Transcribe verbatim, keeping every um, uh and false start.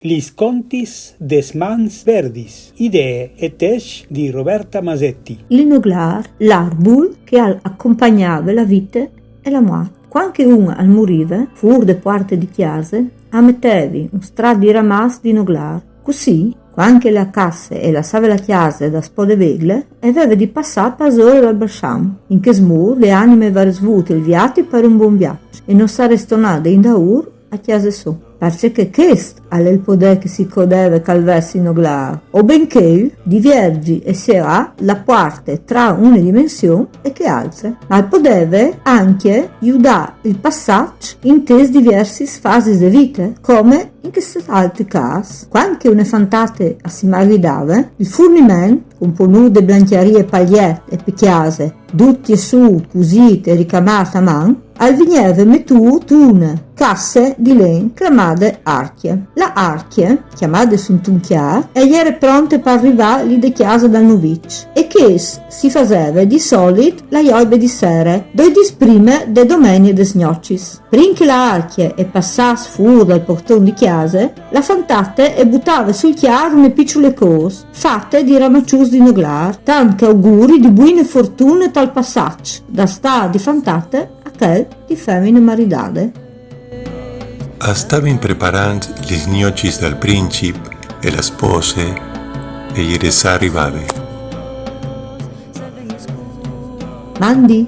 Lis contis des mans verdis, idee e tescj di Roberta Masetti. Il noglâr, l'arbul che al acompagnave la vite e la muart. Cuant che un al murive, fûr de puarte di cjase, a metevi un strât di ramaçs di noglâr. Cussì, cuant che la casse e lassave la cjase daspò de vêle, e veve di passâ parsore dal balsam. In chest mût le anime e varès vût il viati par un bon viaç e no sarès tornade indaûr a cjase sô. Parcè che chest al è il podê che si crodeve che al ves il noglâr, o ben chel di vierzi e serâ la puarte tra une dimension e chê altre. Ma al podeve ancje judâ il passaç in tes diviersis fasis de vite, come in chest altri câs. Cuant che une fantate a si maridave, il furniment, componût de blancjarie, paliet e pe cjase, dut tiessût, cusît e ricamât a man, al vigneve metût intune casse di len clamade arcje. La arcje, clamade suntun cjâf, e jere pronte par rivâ li de cjase dal nuviç, e chest si faseve di solit la joibe di sere, doi dîs prime de domenie des gnocis. Prin che la arcje e passàs fûr dal porton di cjase, la fantate e butave sul cjâr une piçule cors, fate di ramaçuts di noglâr, tant che auguri di buine fortune tal passaç dal stât di fantate a chel di femine maridade. A stavin preparant lis gnocis dal princip e la spose e jere za rivade. Mandi,